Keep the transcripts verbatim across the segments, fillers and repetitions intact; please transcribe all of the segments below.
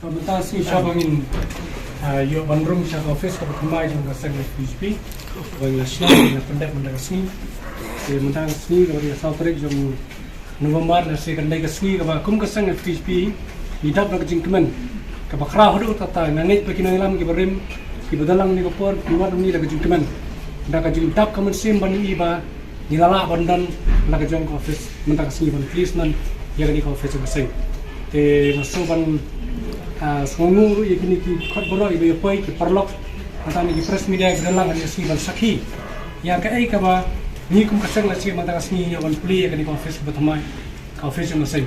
Mynta ka sngi sha ba ngin, ah, ïoh ban rung sha ka office kaba thymmai jong ka seng F K J G P. Ba ngin la shna, ngin la pyndep mynta ka sngi. Te mynta ka sngi kaba dei ka saw tarik jong November, la shi kane ka sngi kaba kum ka seng F K J G P ngi dap da ka jingkmen kaba khraw haduh katta. Nga ngeit ba ki nongïalam kiba rim, kiba dang lang ha kane ka por, ki wan hangne da ka jingkmen, da ka jingdap ka mynsiem ban ïohi ba ngi la lah ban don la ka jong ka office mynta ka sngi ban plie snem ïa kane ka office jong ka seng. Te nga sngew ban, ah, sngewnguh ruh ïa kine ki khot baroh iba ïa poi, ki paralok, mynta ne ki press media kiba dang lang ha kane ka sngi ban sakhi ïa kaei kaba ngi kum ka seng la shim mynta ka sngi ïa ban plie ïa kane ka office kaba thymmai, ka office jong ka seng.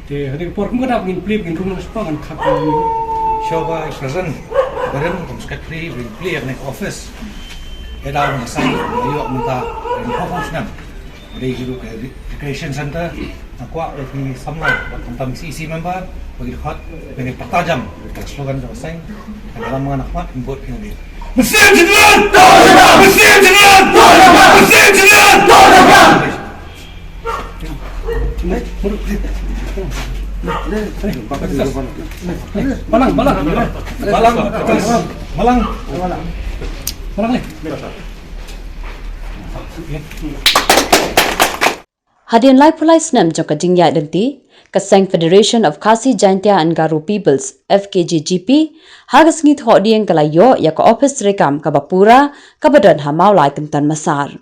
Te ha kane ka por kum ka dap ngin plie, ngin rung lang shapoh, ngan khot ïa u Shoba, i president barim kum secretary, ngin plie ïa kane ka office. Ïa daw ngin sa ïoh mynta, ngin hok hok snem. Dei hi ruh ka re-, recreation center, nga kwah ïa ki samla bad khamtam C E C member ba ki dkhot ba ngin pyrta jam ïa ka slogan jong ka seng. Ka dalam nga na khmat, ngin vote ïa ki. Mynsiem Jingïalang! Mynsiem Jingïalang! Mynsiem Jingïalang! Balang, balang. Balang. Balang. Balang ni. Hadien laiphew lai snem jong ka jingïaid lynti, ka seng Federation of Khasi Jaintia and Garo Peoples, F K J G P, ha ka sngi Thohdieng ka la ïoh ïa ka office treikam kaba pura, kaba don ha Mawlai Kynton Massar.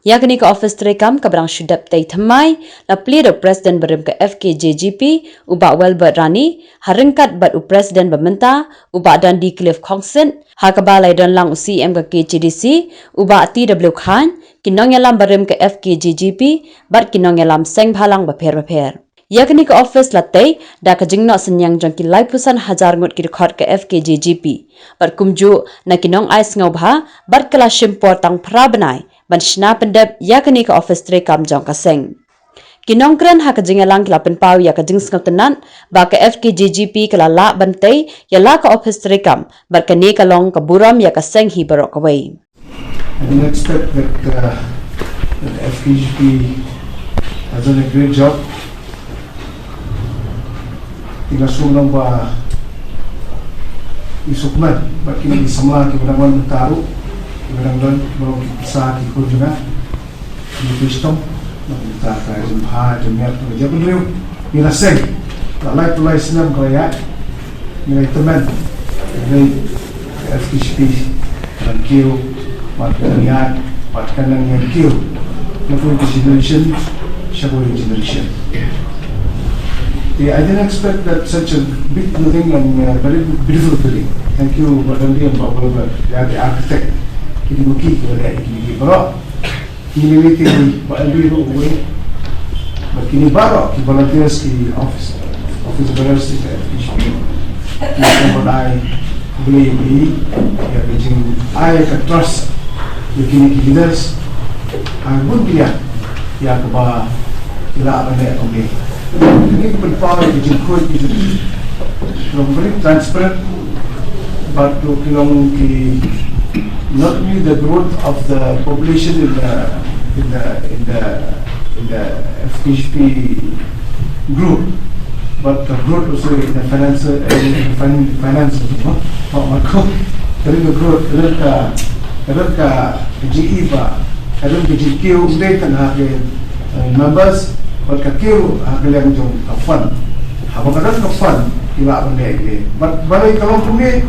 Ïa kane ka office treikam kaba dang shu dep tei thymmai, la plie da u president barim ka F K J G P, u Bah Welbert Rani, ha ryngkat bad u president ba mynta, u Bah Dundee Cliff Khongsit, ha kaba la ïadon lang u C E M ka K H A D C, u Bah T W Chyne, ki nongïalam barim ka F K J G P, bad ki nongïalam seng bhalang bapher bapher. Ïa kane ka office la tei da ka jingnoh synñiang jong ki laiphew san hajar ngut ki dkhot ka F K J G P, bad kumjuh na ki nongai sngewbha, bad ka la shim por tang phra bnai ban shna pyndep ïa kane ka office treikam jong ka seng. Ki nongkren ha ka jingïalang ki la pynpaw ïa ka jingsngewtynnat ba ka F K J G P ka la lah ban tei ïa la ka office treikam, bad kane ka long ka burom ïa ka seng hi baroh kawei. I didn't expect that, uh, that F K J P has done a great job. Te nga sngew ba i sukma bad kine ki samla kiba dang wan mynta ruh, kiba dang don, kiba long ki pisa ki khun jong nga. Ngi phi shitom, ngi ta ka jingpha jingmiat ka jaitbynriew. Ngi la seng, la laiphew lai snem ka la ïaid. Ngi la tymmen, ngi la F K J P, ka dang kiew, bad ka dang ïaid, bad ka dang ïaid kiew. Na kawei ka generation sha kawei ka generation. Te I didn't expect that such a big building and, uh, very beautiful building. Thank you, Bah Dundee and Bah Welbert, they are the architect. Kine ki, kine ki baroh. Kine ki, kine ki, Bah Elvi ruh uwei. Bad kine baroh ki volunteers, ki office, office bearers, ki H P. Ki sngewbha ban ai khublei ïa phi ïa ka jingai ka trust ïa kine ki leaders. Ai bun ki ïa, ïa kaba ki lah ban leh kumne. Kine ki pynpaw ïa ka jingkhuid, ki jingkhuid. Long very transparent. But to ki long ki, not only the growth of the population in the, in the, in the, in the F K J P group, but the growth also in the finance, uh, in the fin-, finance also, no? Not, not growth. There is a growth, there is a, there is a G E ba, there is a G Q, they can have a, uh, members, but ka kiew ha ka liang jong ka fund. Haba ka don ka fund, ki lah ban leh ïa ki. But balei ka long kumne?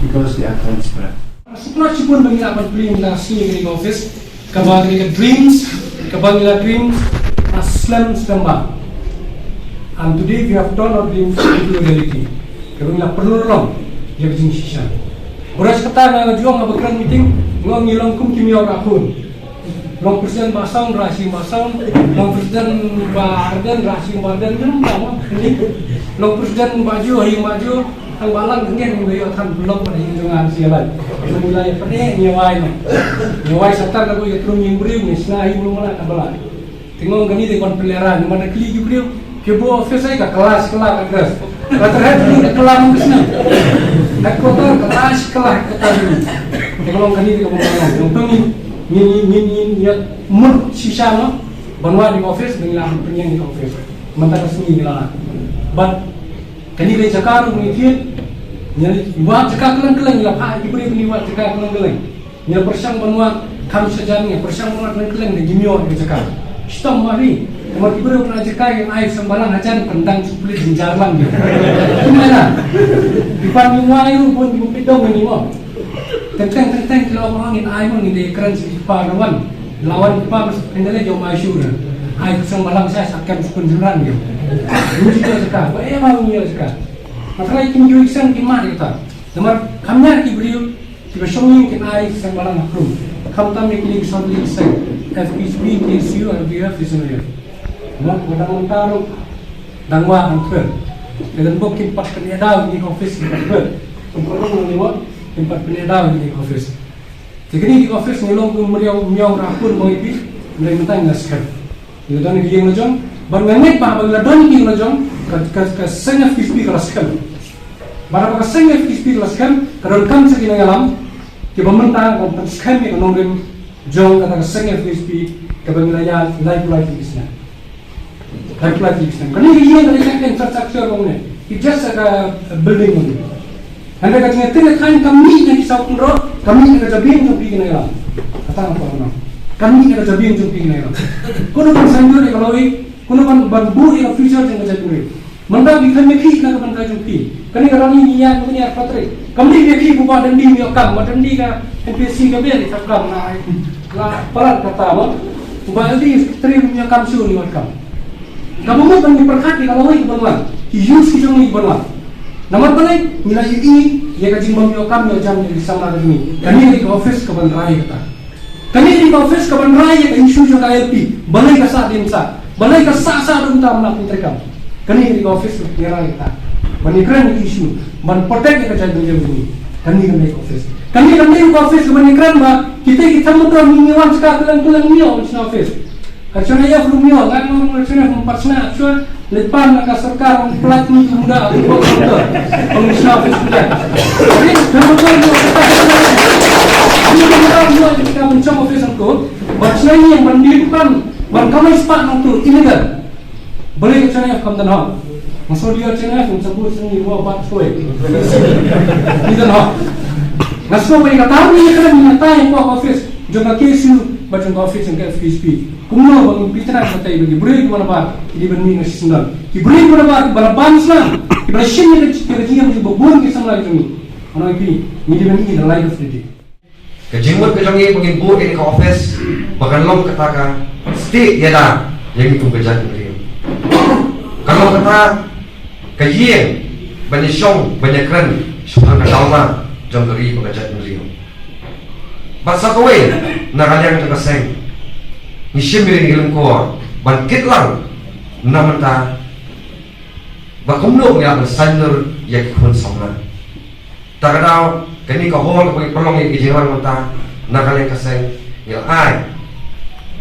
Because they are transparent. Sukna shibun ba ngi lah ban plie mynta ka sngi ïa kane ka office, kaba kane ka dreams, kaba ngi la dream ha slem slem bha. And today we have turned our dreams into reality. Kaba ngi la pynlong ïa ka jingshisha. Bad kata nga la jong haba kren meeting, nga ong ngi long kum ki miaw rakhun. Long president Bah Song, ra shi Bah Song. Long president Bah Ardent, ra shi Bah Ardent. Ngi long Bah Ardent. Long president Bah Ju, ha ïing Bah Ju. Tang ba lang ngi ngi ïoh than blok ba ïing jong nga shi lai. Ngi lai pyneh ngi wai no. Ngi wai satar ka ïa trum ïing briew ngi sna hi mulu mala ka bala. Te nga ong kane te ban pynlehrain, namar da kylli ki briew, ki buh office ai ka kylla shi kylla ka dress. Ka dress ni ka kylla mynta ka sngi. Headquarter ka kylla shi kylla headquarter ni. Te nga ong kane te ka ban pynlehrain. Ngi ngi ngi ngi ïa mut shisha no. Ban wad ïa ka office, ngi la pynïeng ïa ka office. Mynta ka sngi ngi la. But Kane ka jaka ruh ngi thied, ngi wad jaka kylleng kylleng, ngi la phah ki briew ban wad jaka kylleng kylleng. Ngi la pyrshang ban wad kham shajan, ngi pyrshang ban wad kylleng kylleng, da ngim ïoh ïa ka jaka. Shitom ma ri, namar ki briew ki la jaka, ngi ai seng balang hajan, kan dang shu plie jynjar lang ïa. Kumne na. Ki pan ngi wai ruh bun, ki bun pidong ngi mo. Teng teng teng teng, ki la ong ngi ai mo, ngi dei kren sha ki pa na wan. La wan ki pa mas pynleh jong ma shu na. Ai seng balang sa sa kem sukun jynjar ïa. Ngi ïoh jaka, ba eh ma ngi ïoh jaka. Hynrei kim ju ïoh seng ki mat ïa kata. Namar kham ñiar ki briew kiba shong ïing kin ai seng balang ha khrum. Khamtam ïa kine ki sawdong ki seng F P H P, K S U, R B F, S N A F. Mo, ba dang mynta ruh dang wad hangtei. Te lada bok kim pat pynïaid daw ïa kine ki office, kim pat pynïaid. Kim pat rung ïa kine ki wad, kim pat pynïaid daw ïa kine ki office. Te kine ki office ngi long kum mriaw miaw rapun mo ïa phi, hynrei mynta ngi la skhem. Ngi la don ki ïing la jong, ban ngeit ba, ba ngi la don ki ïing la jong, ka, ka, ka seng F P H P ka la skhem. Bad haba ka seng F P H P ka la skhem, ka donkam sa ki nongïalam kiba mynta ban pynskhem ïa ka nongrim jong kata ka seng F P H P kaba ngi la ïaid lai pulai ki business. Lai pulai ki business. Kane ka ïing ka dei ka infrastructure ba ngi, it's just a building only. Hynrei ka jingïaid thaiñ kam mih na ki saw kynroh, kam mih na ka jabieng jong phi ki nongïalam. Kata nga kwah ban ong. Kam mih na ka jabieng jong phi ki nongïalam. Kumno ban saiñdur ïa ka lawei, kumno ban, ban buh ïa ka future jong ka jaitbynriew. Mynta phi khlem ïakhih na ka bynta jong phi. Kane ka rali ngi ïaid mynta ar tarik. Kam dei ïakhih ba u Bah Dandi um ïoh kam, Bah Dandi ka M P H C ka biang, ïa kam na ai. La palat kata mo. U Bah L D secretary um ïoh kam shuh, ngi wad kam. Kaba mut ban ngi pyrkhat ïa ka lawei ka ban wan. Ki youth ki jong ngi ki ban wan. Namar balei? Ngi la ïohi ïa ka jingbym ïoh kam ïoh jam jong ki samla ka jong ngi. Kane ka dei ka office ka ban rai kata. Kane ka dei ka office ka ban rai ïa ka issue jong ka I L P. Balei ka sah dien sah. Balei ka sah sah dum tam na pyntrei kam. Kane ka dei ka office ka ban rai kata. Ban ïakren ïa ka issue. Ban protect ïa ka jaitbynriew jong ngi. Kane ka dei ka office. Kane ka dei ka office ka ban ïakren ba kita ki tham motor ngi wan sha ka kylleng kylleng, ngi wan sha office. Ka chuna ïa rum ïa, nga ngam ka chuna rum pat chuna, chuna leit pan na ka sorkar rum plat ni rum da rum bok rum da. Rum chuna office ni. Jadi rum bok rum da. Ni rum da rum da ka ban chong office ko. Ban chuna ni yang ban di pan, ban kamai spa nang tu illegal. Balei ka chuna ïa kam dan ha. Maksud dia chuna rum sebut sini dua bat soi. Ni dan ha. Nga sngewbha ïa kata, ïa kata, ïa kata ïa ka office jong ka K S U bad jong ka office jong ka F K S P. Kumno ba ngin pyntrei kata ïa ki briew kiba na bar ki dei ban mih na shisien. Ki briew kiba na bar kiba na ban shisien, kiba na shim ïa ka jingim jong ki ba bun ki samla jong ngi. Ano ïa ki, ngi dei ban mih na light of the day. Ka jingmut ka jong ngi ba ngin buh ïa ka office ba kan long kata ka stieh ïada ïa ngi kum ka jaitbynriew. Kan long kata ka ïing ban ïashong ban ïakren shaphang ka daw ma jong ka ri bad ka jaitbynriew. Bad sa kawei na ka liang jong ka seng ngi shim ïa ngi lyngkor ban kit lang na mynta ba kumno ngi hap ban saiñdur ïa ki khun samla. Ta ka daw kane ka hall kaba ngi pynlong ïa ki jingrwai mynta na ka liang ka seng ngi la ai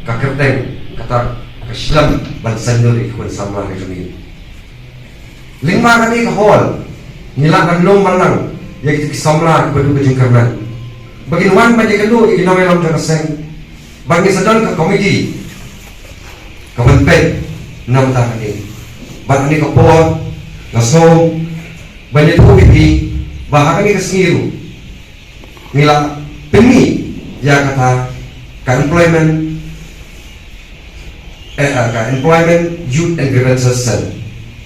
ka kyrteng kata ka shlem ban saiñdur ïa ki khun samla ka jong ngi. Lyngba kane ka hall ngi lah ban lum ban lang ïa ki samla kiba duh ka jingkyrmen ba kin wan ban ïakynduh ïa ki nongïalam jong ka seng. Bad ngi sa don ka komiti ka ban peit na bynta kane. Bad kane ka por nga sngew ban ïathuh ïa phi ba ha kane ka sngi ruh ngi la pynmih ïa kata ka employment, eh, eh, ka Employment, Youth and Grievances Cell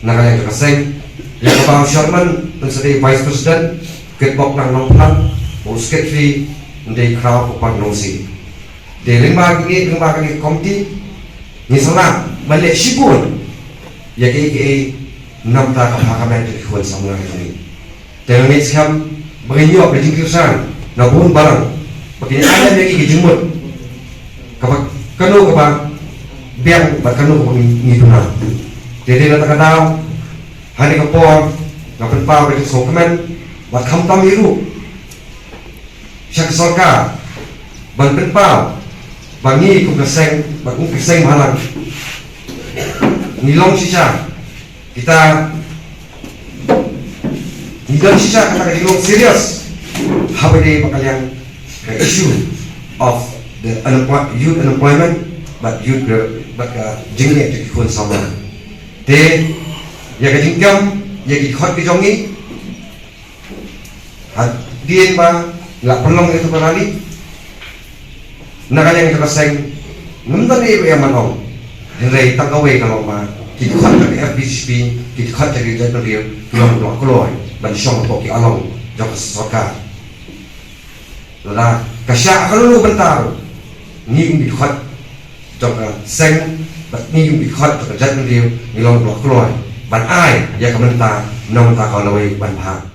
na ka liang ka seng, ïa kaba u chairman un sa dei vice president, Kitbok Nang Nongpyllait, u secretary un dei Khraw Kupar Nongsi. Te lyngba kine, lyngba kine ki komiti ngi sa lah ban leh shibun ïa kiei kiei na bynta ka bha ka met jong ki khun samla ka jong ngi. Te nga ngeit skhem ba ngin ïoh ka jingkyrshan na bun balang ba kin ïa lem ïa ki ka jingmut kaba kano kaba biang bad kano kaba ngi, ngi duna. Te dei na kata ka daw ha kane ka por nga pynpaw ka jingsngewkmen bad khamtam hi ruh sha ka sorkar ban pynpaw ba ngi kum ka seng, ba kum ka seng bhalang ngi long shisha kita, ngi don shisha kata ka jinglong serious haba ïadei bad ka liang ka issue of the unemploy-, youth unemployment bad youth, bad ka jingeh jong ki khun samla. Te ïa ka jingkam ïa ki khot ki jong ngi. Hadien ba la pynlong ïa ka rally na ka liang ka seng, ngam don ei ei man ong. Hynrei tang kawei ka long ba ki khot ka F B C P, ki khot ka Jaitbynriew ki long ba kloi ban shong hapoh ki along jong ka sorkar. Lada ka shah ka lulu bynta ruh, ngi kum ki khot jong ka seng bad ngi kum ki khot jong ka jaitbynriew ngi long ba kloi ban ai ïa ka bynta na ka bynta ka lawei ban bha.